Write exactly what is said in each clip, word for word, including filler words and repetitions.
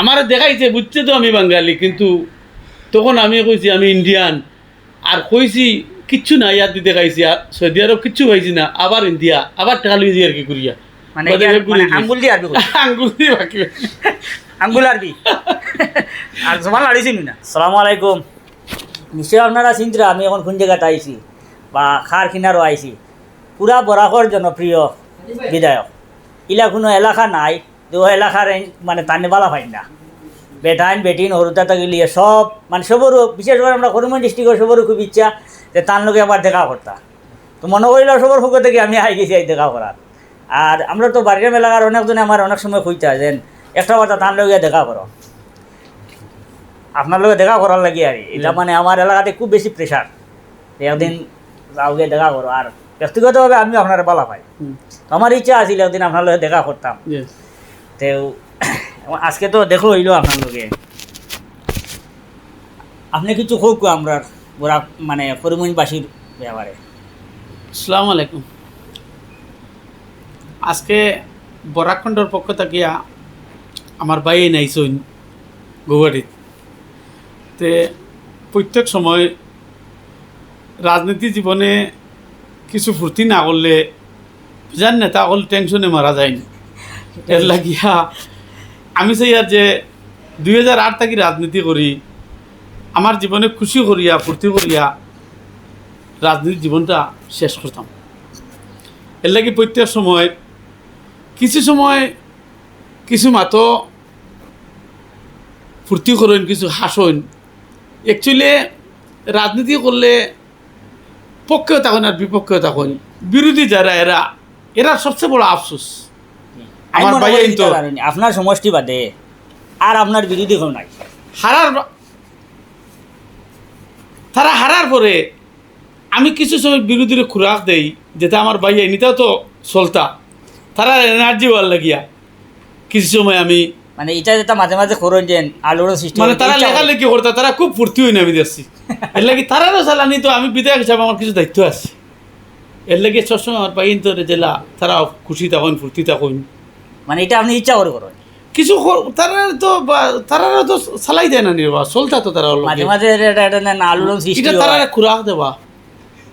আমারে দেখাইছে, বুঝছে তো আমি বাঙালি, কিন্তু তখন আমি কইছি আমি ইন্ডিয়ান, আর কইছি কিচ্ছু নাই, ইয়াদ দিতে খাইছি, আর সৌদি আরব কিচ্ছু পাইছি না, আবার ইন্ডিয়া, আবার টেকা লইছি আর কি করিয়া। মানে বাদে ইন্ডিয়ান, ঘুরে মানে গেছি। আঙ্গুল দিয়ে আরবি কইছে। আঙ্গুল দিয়ে বাকি। আঙ্গুল আরবি। আর জবান লাড়িছি না। সালামু আলাইকুম। নিশ্চয় আপনারা চিনরা আমি এখন কোন জায়গাত আইছি বা কার কিনারো আইছি। পুরা বরাকর জনপ্রিয় বিধায়ক। ইলা কোনো এলাকা নাই যে ও এলাকার এই মানে তানে বালা পাইন না। বেটাইন, বেটিন, হরুতা থাকি লিয়া সব, মানে সবরও, বিশেষ করে আমরা করিমগঞ্জ ডিস্ট্রিক্টর সবরও খুব ইচ্ছা যে তান লগে একবার দেখা করতা। তো মনো করিলা সবর পক্ষ থাকি আমি আই গেছি আই দেখা করার। আর আমরা তো বারগ্রাম এলাকার অনেকজনে আমার অনেক সময় কইতা যেন একটা বার তান লগে দেখা করো, আপনার লগে দেখা করার লাগি আর কি। ইটা হুম। মানে আমার এলাকাতে খুব বেশি প্রেশার, একদিন যাওগে দেখা করো। আর ব্যক্তিগতভাবে আমিও আপনারে বালা পাই। হুম। তো আমার ইচ্ছা আছিল একদিন আপনার লগে দেখা করতাম। ইয়েস। তেউ আজকে তো দেখা অইলো আপনার লগে। আপনে কিছু কউক্কা আমরার বরাক, মানে, করিমগঞ্জবাসীর ব্যাপারে। আসসালামু আলাইকুম। আজকে বরাক খণ্ডর পক্ষ থাকিয়া আমার ভাইয়াইন আইছইন গৌহাটিত। তে প্রত্যেক সময় রাজনীতি জীবনে কিছু ফুর্তি না করলে, বুঝেন, নেতা অকল টেনশনে মারা যায়নি। এর লাগিয়া আমি চাইয়ার যে দুই হাজার আট থাকি রাজনীতি করি, আমার জীবনে খুশি করিয়া, ফুর্তি করিয়া রাজনীতি জীবনটা শেষ করতাম। এর লাগি প্রত্যেক সময়, কিছু সময় কিছু মাতো ফুর্তি করইন, কিছু হাসইন। Actually রাজনীতি করলে পক্ষেও থাকইন আর বিপক্ষেও থাকইন। বিরোধী যারা, এরা, এরা সবচেয়ে বড় আফসোস। আমি আমার মনে ভাই করি আইন তো। ইটা জানি, আপনার সমষ্টি বাদে আর আপনার বিরোধী কেউ নাই। হারার বা-, তারা হারার পরে আমি কিছু সময় বিরোধীরে খুরাক দেই, যেটা আমার ভাইয়াইন, ইটাও তো চলতা। তারা এনার্জি অওয়ার লাগিয়া কিছু সময় আমি মানে, ইটা যেটা মাঝে মাঝে করইন যে আলোড়ন সৃষ্টি মানে, হয়, তারা ইচ্ছা করে। লেখালেখি করতা, তারা খুব ফুর্তি অইন আমি দেখছি। এর লাগি তারারও চালানি তো আমি বিধায়ক হিসাবে আমার কিছু দায়িত্ব আছে। এর লাগি সবসময় আমার ভাইয়াইন তো জেলা, তারা খুশি থাকইন, ফুর্তি থাকইন। মানে, ইটা আপনে ইচ্ছা করে করইন? কিছু কর-, তারা তো বা-, তারারও তো চালাই দেয় না নি বা, চলতা তো তারা অইলো মাঝে কি। মাঝে এটা, এটা, এটা না, আলোড়ন সৃষ্টি ইটা হয়। তারারে খুরাক দেবা।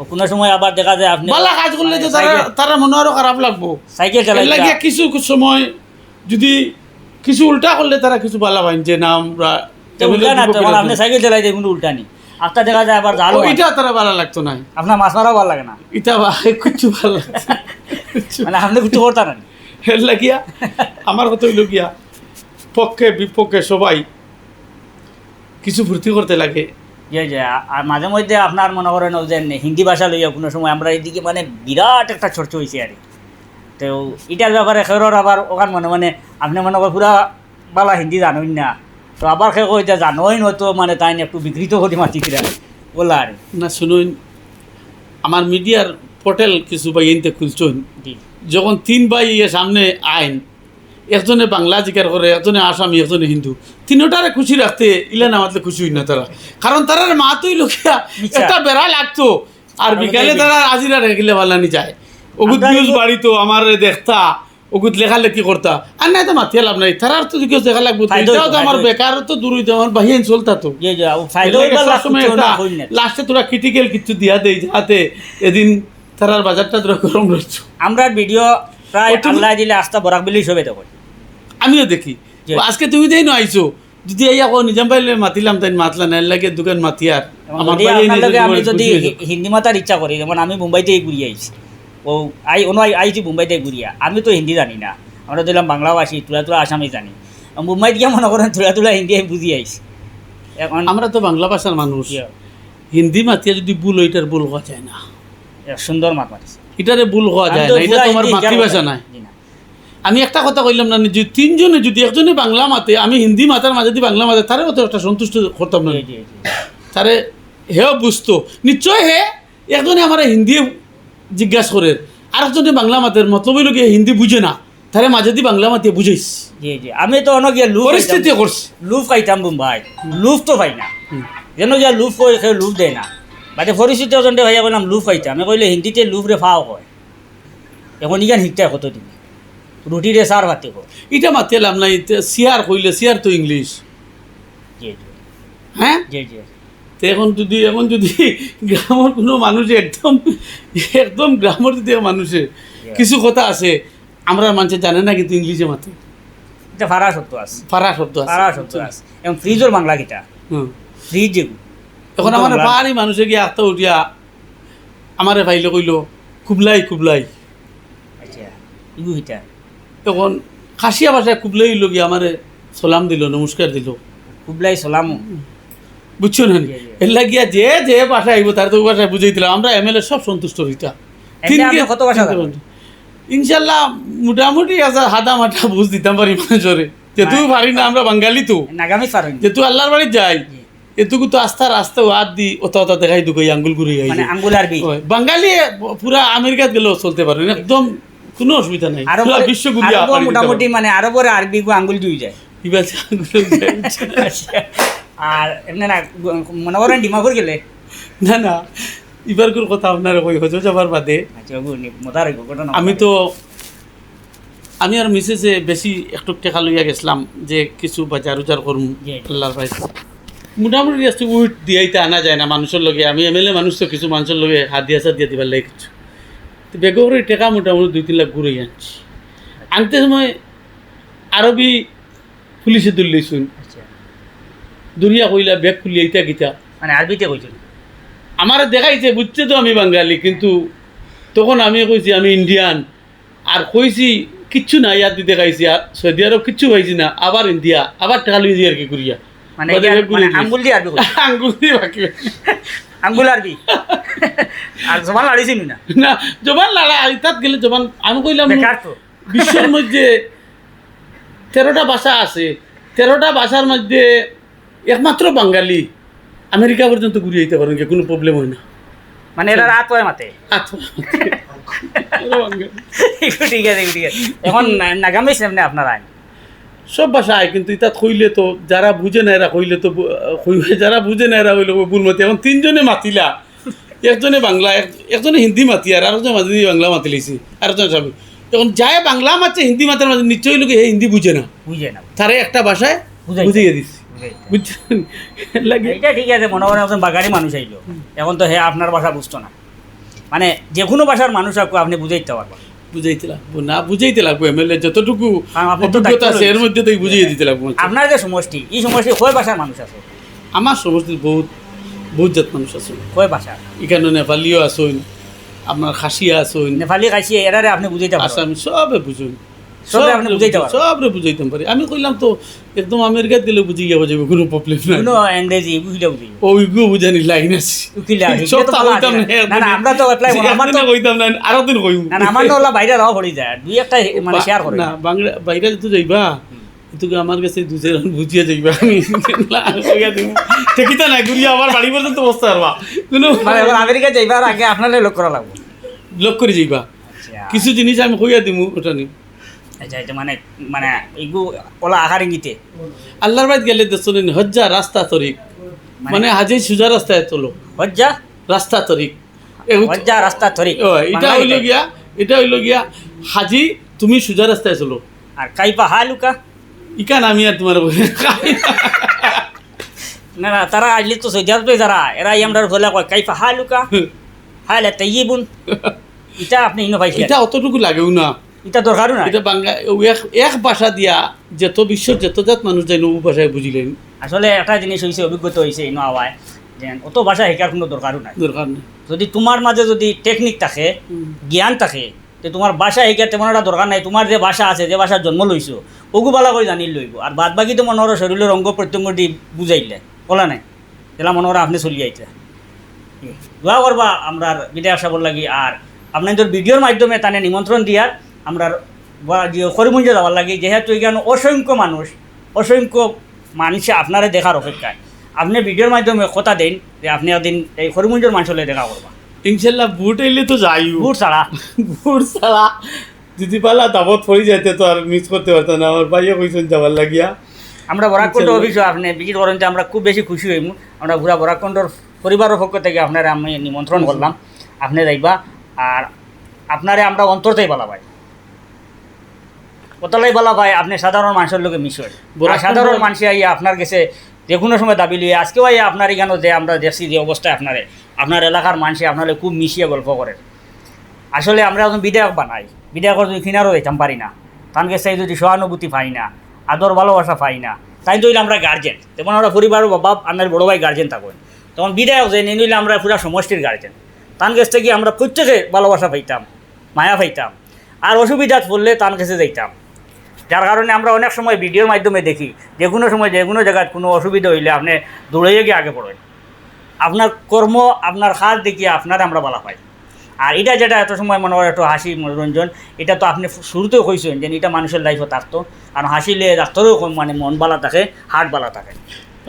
ও কোনো সময় আবার দেখা যায় আপনে বালা কাজ করলে তো মানে তারা, সাইকেল তারা মনো আরো খারাপ লাগবো। সাইকেল চালাইতা। এর লাগিয়া কিছু, কিছু সময় যদি কিছু উল্টা করলে তারা কিছু বালা পাইন যে না আমরা তো উল্টা না, বিপক্ষে তখন রাখবো। আপনে সাইকেল চালাইতে কোনো উল্টা নি। আস্তা দেখা যায় আবার জাল ও, হয়। ইটা তারা বালা লাগতো না। আপনার মাছ মারাও বালা লাগে না। ইটা বা-, কিচ্ছু বালা লাগতো না। মানে আপনে কিছু করতা না। এর লাগিয়া আমার কথা অইলো গিয়া, পক্ষে বিপক্ষে সবাই কিছু ফুর্তি করতে লাগে। জি, জি, আ-, আর মাঝে মধ্যে আপনার মনে করেন ওই যে হিন্দি ভাষা লইয়া কোনো সময় আমরা এইদিকে মানে বিরাট একটা চর্চা হইছে আর কি। তো ইটার ব্যাপারে কেউর আবার ওখান মনে মনে আপনে মনে করেন পুরা বালা হিন্দি জানইন না, তো আবার কেউ কইতা জানইন হয়তো মানে তাইন একটু বিকৃত করি মাতিছিলা বলা আর কি। না, শুনুন, আমার মিডিয়ার পোর্টাল কিছু ভাইয়াইন্তে খুলছইন। জি। যখন তিন ভাই ইয়ে সামনে আইন, একজনে বাংলা জিকার করে, একজনে আসামি, একজনে হিন্দু, তিনোটারে খুশি রাখতে ইলা না মাতলে খুশি অইন না তারা। কারণ তারার মাত অইলো গিয়া মিছা। একটা বেড়া লাগতো, আর আর বিকালে ওটাই তারা হাজিরা রেখিলে ভালা নি যায়। অগুত আমরা ভিউজ এই বাড়িতো, আমারে দেখতা, অগুত লেখালেখি করতা। আর নাই তো মাতিয়া লাভ নাই, তারার তো কেউ দেখা লাগবো তো। ফায়দা ইটাও হইতো, তো আমার ফায়দা হইতো। বেকার তো দূর অইতো, আমার ভাইয়াইন চলতা তো। জি, জি, ও ফায়দা এর লাগি হইবার লাভ সবসময় কিছু একটা না, কই না। লাস্টে তোরা ক্রিটিক্যাল কিছু দিয়া দেই, যাতে এদিন তারার বাজারটা তোরা গরম রাখছো। আমরা ভিডিও প্রায় অত আল্লাহ দিলে আস্তা বরাক ভ্যালি সবে দেখো। আমিও দেখি। জি। ও, আজকে তুমি দেই না আইছো, যদি এই এখন নিজাম ভাইরে মাতিলাম, তাইন মাতলা না, এর লাগি দুকান মাতিয়ার। এবং আমার যদি ভাই এই আপনার নিজে লগে আমি তোমার যদি খুশি হয়ে যাক। হি-, হিন্দি মাতার ইচ্ছা করি, যেমন আমি মুম্বাইতে ঘুরি আইছি, ও আই, অনু আই, আইছি মুম্বাইতে ঘুরিয়া, আমি তো হিন্দি জানি না, আমরা দিলাম বাংলাভাষী, তুলা তুলা আসামি জানি। এবং মুম্বাইত গিয়া মনে করেন তুলা তুলা হিন্দি আমি বুঝি আইছি। এখন আমরা তো বাংলা ভাষার মানুষ, জি। হিন্দি মাতিয়া যদি ভুল হয়, ইটার ভুল কওয়া যায় না। এক সুন্দর মাত মাতিছে। ইটারে ভুল কওয়া আমি যায় তো না, ইটা পুরা তো আমার হিন্দি মাতৃভাষা জানি না। নাই। জি না। আমি একটা কথা কইলাম না, যে তিনজনে যদি একজনে বাংলা মাতে, আমি হিন্দি মাতার মাঝে দি বাংলা মাতে, তারে অত একটা সন্তুষ্ট করতাম না। জি, জি, জি। তারে হেও বুঝতো। নিশ্চয় হে একজনে আমারে হিন্দি জিজ্ঞাসা করের, আরেকজনে বাংলা মাতের, মতলব অইলো গিয়া হিন্দি বুঝে না, তারে মাঝে দি বাংলা মাতিয়া বুঝাইস। জি, জি। আমি তো অনো গিয়া লুফ পরিস্থিতি খাইতাম। করছে। লুফ খাইতাম বোম্বাই। লুফ তো পাই না। হুম। যেন গিয়া লুফ কই, কেউ লুফ দেয় না। বাদে পরিস্থিতি অজনটে ভাইয়া কইলাম, "লুফ খাইতাম।" আমি কইলে, "হিন্দিতে লুফ রে ফাও কয়।" এখন ইখান হিকতায় কতদিন? রুটিরে সার ভাতে কয়। ইটা মাতিয়ালাম না, ইটা সিয়ার কইলে, সিয়ার তো ইংলিশ। জি, জি। হ্যাঁ? জি, জি। তো এখন যদি, এখন যদি গ্রামর কোনো মানুষে একদম, একদম গ্রামর যদি মানুষে জি। কিছু কথা আছে, আমরা মানুষে জানে না, কিন্তু ইংলিশে মাতে। ইটা ফারা শব্দ আছে। ফারা শব্দ আছে। ফারা শব্দ আছে। এবং ফ্রিজর বাংলা কিতা? হুম। ফ্রিজ যেগু। এখন আমার বাংলা। পাহাড়ি মানুষে গিয়া আস্তা উঠিয়া আমারে পাইলে কইলো, "কুবলাই, কুবলাই।" আচ্ছা, ইগু কিতা? এখন খাসিয়া ভাষায় কুবলাই অইলো গিয়া আমারে সালাম দিলো, নমস্কার দিলো। কুবলাই সালাম। বুঝছো না নি? জি, জি। এর লাগিয়া যে, যে ভাষা আইবো, তার তো ওই ভাষায় বুঝাইতাম। আমরা এমএলএ সব সন্তুষ্ট হইতা। এমনি আপনি কত ভাষা জানেন? ইনশাল্লাহ, মোটামুটি আছে, হাদা মাটা বুঝ দিতাম পারি মানুষরে। যেহেতু পারি না, আমরা বাঙালি তো। নাগামিজ পারেন? যেহেতু আল্লাহর বাড়ি যাই, জি। এটুকু তো আস্তা রাস্তা হাত দি ওটা ওটা দেখাই দুগো আঙ্গুল ঘুরে আই মানে যে। আঙ্গুল আরবি? ওই, বাঙালি পুরা আমেরিকাত গেলেও চলতে পারবেন, একদম কোনো অসুবিধা নাই। আরো পুরা বলে, বিশ্ব ঘুরিয়া আরো পাড়ি দিতে মোটামুটি পারবেন। মানে আরো পরে আরবি গো আঙ্গুল দুই যায়। ইবার যে আঙ্গুল দুই যায়। আচ্ছা। আর এমনি না, গো-, মনে করেন ডিমাপুর গেলে? না, না, ইবার কোন কথা আপনার ওই হজে যাবার বাদে। আচ্ছা, ওগো নি-, মজার হইব, ঘটনা আমি মজার। তো আমি আর মিসেসে বেশি একটু টেকা লইয়া গেছিলাম যে কিছু বাজার উজার করমু জি, জি। আল্লাহর ভাই। মোটামুটি আজকে উইট দিয়াইতে আনা যায় না মানুষের লগে। আমি এমএলএ মানুষ তো কিছু মানুষের লগে হাত দিয়া সাত দিয়া দিবার লাগে কিছু। তো বেগরে টেকা মোটামুটি দুই তিন লাখ ঘুরে আনছি। আনতে সময় আরবি পুলিশে ধরলেই শুন। আচ্ছা। দুনিয়া কইলা ব্যাগ খুলিয়া ইতা কিতা। মানে আরবিতে কইছেন? আমারে দেখাইছে, বুঝছে তো আমি বাঙালি, কিন্তু তখন আমি কইছি আমি ইন্ডিয়ান। আর কইছি, "কিচ্ছু না, ইয়াত দি দেখাইছি, আর সৌদি আরব কিচ্ছু পাইছি না, আবার ইন্ডিয়া, আবার টেকা লইছি আর কি করিয়া।" মানে বাদে ইয়া, ব্যাগ ঘুরে মানে দিয়েছি। আঙ্গুল দিয়ে আরবি কইছি। আঙ্গুল দিয়ে বাকি। আঙ্গুল আরবি। আর জবান লাড়িছি নি না? না, জবান লাড়া, ইতাত গেলে জবান, আমি কইলাম, বেকার তো। বিশ্বর মধ্যে তেরোটা ভাষা আছে, তেরোটা ভাষার মধ্যে একমাত্র বাঙালি আমেরিকা পর্যন্ত ঘুরে আইতে পারেন, কোনো প্রবলেম হয় না। মানে এরা রাত হয় মাতে। আচ্ছা। এরা বাঙালি। ঠিক আছে, ঠিক আছে। এখন না-, নাগামিজ এমনি আপনার আইন। সব ভাষা আয়, কিন্তু ইতাত কইলে তো যারা বুঝে না এরা কইলে তো বু-, কইবে, যারা বুঝে না এরা কইলে ভুল মতে। এখন তিনজনে মাতিলা, একজনে বাংলা, এক-, একজনে হিন্দি মাতি, আর আরেকজন মাঝে দিয়ে বাংলা মাতি লইছে, আরেকজন স্বামী। এখন যায় বাংলা মাতছে, হিন্দি মাতার মাঝে নিশ্চয়ই লোকে হে হিন্দি বুঝে না। বুঝে না। তারে একটা ভাষায় বুঝাইতে। বুঝিয়ে দিছি। বুঝাইতে। বুঝছেন? লাগে। এটা ঠিক আছে, মনে করেন একজন বাঙালি মানুষ আইলো, হুম। এখন তো হে আপনার ভাষা বুঝতো না, মানে যে কোনো ভাষার মানুষ আপনি বুঝাইতে পারবেন। বুঝাইতে লাগবো না, বুঝাইতে লাগবো। এমএলএ যতটুকু কারণ আপনি তো অভিজ্ঞতা দায়িত্ব আছে, এর রয়েছে। মধ্যে তো বুঝিয়ে দিতে লাগবো। আপনার যে সমষ্টি, এই সমষ্টি কয় ভাষার মানুষ আছে? আমার সমষ্টির বহুত, বহুত জাত মানুষ আছে। কয় ভাষা? এখানে নেপালিও আছেন, আপনার খাসিয়া আছেন। নেপালি, খাসিয়া, এরারে আপনি বুঝাইতে পারবেন? আসামি, সবে বুঝুন। সবরে আপনি সবরে বুঝাইতে বুঝুন, পারবেন? সবরে বুঝাইতাম পারি। আমি কইলাম তো, একদম আমেরিকাত গেলে বুঝি গিয়া বুঝাইবো, কোনো প্রবলেম নাই। কোনো ইংরেজি বুঝলে বুঝাইবো। ও, ওইগুলো বুঝানি লাইন আছে। উকিল আর সব হিন্দু তো তো পারতাম লাগে। না, না, না, না, আমরা তো apply করবো। আমার তো একদিনে কইতাম না, আরো দিন কইমু। না, না, আমার তো ওলা বাইরে রাও পড়ি যায়। দুই একটা হে-, মানে বা-, share করে। না, বাংলা, বাইরে তো যাইবা। হুম। কিন্তু কি আমার কাছে দুই চার জন বুঝিয়া যাইবা। আমি না, কইয়া দিমু। ঠিকই তো না, ঘুরিয়া আমার বাড়ি পর্যন্ত বসতে পারবা। কোনো মানে, এবার আমেরিকা যাইবার আগে আপনারে লক করা লাগবো। লক করে যাইবা। আচ্ছা। কিছু জিনিস আমি কইয়া দিমু, ওটা নিয়ে। আচ্ছা, আচ্ছা, মানে, মানে, ইগু ওলা আহার ইঙ্গিতে। আল্লাহর বাইত গেলে দেখছো নি, হজ্জা রাস্তা তরিক। মানে মানে হাজি সুজা রাস্তায় চলো। হজ্জা? রাস্তা তরিক। এগু-, হজ্জা রাস্তা তরিক। ও, এটা বাংলা হইল এটা। গিয়া, এটা হইল গিয়া, হাজি, তুমি সুজা রাস্তায় চলো। আর কাইফা হালুকা? ইকান আমি আর তোমার বলি। না, না, তারা আইলে তো সৌদি আরবে যারা, এরা এই আমরা বলে কয়, "কাইফা হালুকা?" হালে তাইয়িবুন। এটা আপনি ইনো পাইছেন? এটা অতটুকু লাগেও না। এটা দরকারও নাই। এটা বাংলা, ওই এক, এক ভাষা দিয়া যত বিশ্ব, যত জাত মানুষ যায়, ও ভাষায় বুঝিলেন। আসলে একটা জিনিস হইছে, অভিজ্ঞতা হইছে, ইনো আওয়ায়, যে অত ভাষা শিকার কোনো দরকারও নাই। দরকার নেই। যদি তোমার মাঝে যদি টেকনিক থাকে, হুম। জ্ঞান থাকে, তে তোমার ভাষা শিকার তেমন একটা দরকার নাই। তোমার যে ভাষা আছে, যে ভাষার জন্ম লইছো, ওগু ভালা করে জানি লইব। আর বাদ বাকি তো মনে করো শরীরের অঙ্গ প্রত্যঙ্গ দি বুঝাইলে, বলা নাই? যেলা মনে করো আপনি চলি আইতে। দোয়া করবা আমরার বিধায়ক সাহেবর লাগি, আর আপনাদের ভিডিওর মাধ্যমে তানে নিমন্ত্রণ দিয়ার আমরার বা-, যে করিমগঞ্জে যাওয়ার লাগি, যেহেতু এখানে অসংখ্য মানুষ, অসংখ্য মানুষে আপনারে দেখার অপেক্ষায়। আপনি ভিডিওর মাধ্যমে কথা দেন যে আপনি একদিন এই করিমগঞ্জর মানুষের লগে দেখা করবা। ইনশাল্লাহ, ভোট আইলে তো যাইও। ভোট ছাড়া। ভোট ছাড়া। যদি পালা দাবত পড়ি যাইতে তো আর মিস করতে পারতাম না। আমার ভাইয়ে কইছেন যাবার লাগিয়া। আমরা বরাক কণ্ঠ ইনশাল্লাহ। অফিসও আপনি ভিজিট করেন যে আমরা খুব বেশি খুশি হইমু। আমরা পুরা বরাক কণ্ঠর পরিবারের পক্ষ থেকে আপনারে আমি নিমন্ত্রণ জি, জি। করলাম, আপনি যাইবা। আর আপনারে আমরা অন্তর থেকে ভালা পাই। কতলাই বালা ভাই, আপনে সাধারণ মানষর লগে মিশইন। আর সাধারণ মানষে আইয়া আপনার গেছে যেকুনু সময় দাবি লইয়া, আইজকেও আইয়া আপনার ইখানো যে আমরা দেখছি যে অবস্থায় আপনারে, আপনার এলাকার মানষে আপনারে খুব মিশিয়া গল্প করের। আসলে আমরা একজন বিধায়ক বানাই, বিধায়কর যদি কিনারো যাইতাম পারি না, তান গেছ থাকি যদি সহানুভূতি পাই না, আদর ভালোবাসা পাই না, তাইন তো অইলা আমরা গার্জেন। যেমন আমরা পরিবারর বাবা, আমার বড় ভাই গার্জেন থাকইন, তখন বিধায়ক যেইন, এইন অইলা আমরা পুরা সমষ্টির গার্জেন। তান গেছ থাকি আমরা প্রত্যেকে ভালোবাসা পাইতাম, মায়া পাইতাম। আর অসুবিধাত পড়লে তান গেছে যাইতাম। যার কারণে আমরা অনেক সময় ভিডিওর মাধ্যমে দেখি, যেকুনু সময় যেকুনু জাগাত কুনু অসুবিধা অইলে আপনে দৌড়াইয়া গিয়া আগে পড়ইন। আপনার কর্ম, আপনার কাজ দেখিয়া আপনারে আমরা বালা পাই। আর ইটা যেটা এত সময় মনে করে একটু হাসি মনোরঞ্জন, ইটা তো আপনে শুরুতেউ কইছইন যে ইটা মানষর লাইফো থাকতো। আর হাসিলে ডাক্তারও কম, মানে, মন বালা থাকে, হার্ট বালা থাকে।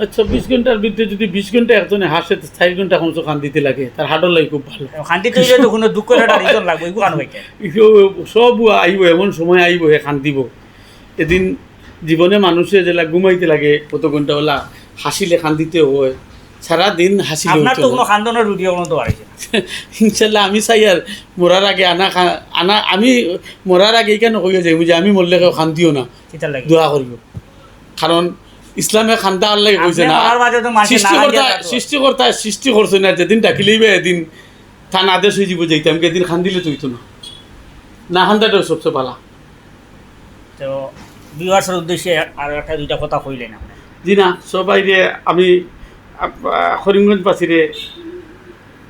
আর চব্বিশ ঘন্টার ভিতরে যদি বিশ ঘন্টা একজনে হাসে, তো চাইর ঘন্টা কমসে কম কান্দিতে লাগে, তার হার্টর লাগি খুব ভালো। কান্দিতে অইলে তো কুনু দুঃখ একটা রিজন লাগবো, এগু কানো পাইতে। ইগু সব আইবো, এমন সময় আইবো, হে কান্দিবো। এদিন জীবনে মানষে যেলা ঘুমাইতে লাগে কত ঘন্টা, অলা হাসিলে কান্দিতে অয়, সারা দিন হাসিলে আপনার অইতে তো অয়। কুনু কান্দনর ভিডিও কুনু তো বাড়াইছে না। ইনশাল্লাহ, আমি চাই আর মরার আগে আনা খা-, আনা, আমি মরার আগে ইখান কইয়া যাইমু যে আমি মরলে কেউ কান্দিও না, কিতার লাগি? দোয়া করিও। কারণ ইসলামে কান্দা আর লাগি কইছে আপনি না। মরার বাদে তো মানষে না সৃষ্টিকর্তা, কান্দিয়া থাকবো। সৃষ্টিকর্তা সৃষ্টি করছে না, যেদিন ডাকিলাইবা এদিন তান আদেশ অইযিবো যাইতাম, এদিন কান্দিলে তো অইতো না। না কান্দাটাউ সবচেয়ে বালা। তো ভিউয়ার্সর উদ্দেশ্যে আরো একটা দুইটা কথা কইলেন আপনে। জি না, সবাইরে আমি, আপ-, আ, করিমগঞ্জবাসীরে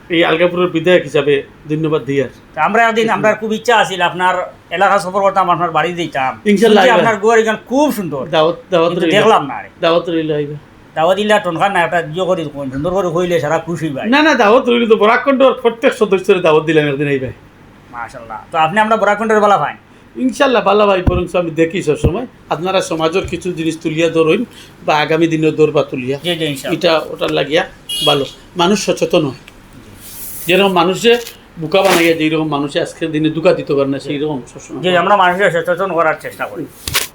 এই আলগাপুরর বিধায়ক হিসাবে ধন্যবাদ দিয়ার। তো আমরা একদিন, আমরার খুব ইচ্ছা আছিল আপনার এলাকা সফর করতাম, আপনার বাড়ি যাইতাম। ইনশাল্লাহ শুনছি আইবা। আপনার ঘর ইখান খুব সুন্দর। দাওয়াত, দাওয়াত কিন্তু রইল। দেখলাম না রে। দাওয়াত রইল, আইবা। দাওয়াত দিলা টনকা না, একটা ইয়ে করি কইন, সুন্দর করি কইলে সারা খুশি অইবা। না, না, দাওয়াত রইল তো, বরাক কন্ঠর প্রত্যেক সদস্যরে দাওয়াত দিলাম, একদিন আইবা। মাশাআল্লাহ। তো আপনে আমরা বরাক কন্ঠরে বালা পাইন? ইনশাল্লাহ বালা পাই, বরং আমি দেখি সব সময় আপনারা সমাজর কিছু জিনিস তুলিয়া ধরইন বা আগামী দিনেও ধরবা তুলিয়া। জি, জি, ইনশাল্লাহ। ইটা ওটা লাগিয়া ভালো, মানুষ সচেতন অয়। যেরকম মানষে বোকা বানাইয়া, যেরকম মানষে আজকের দিনে ধোকা দিতে পারে না, সেই রকম সবসময়। জি, আমরা মানষরে সচেতন করার চেষ্টা করি।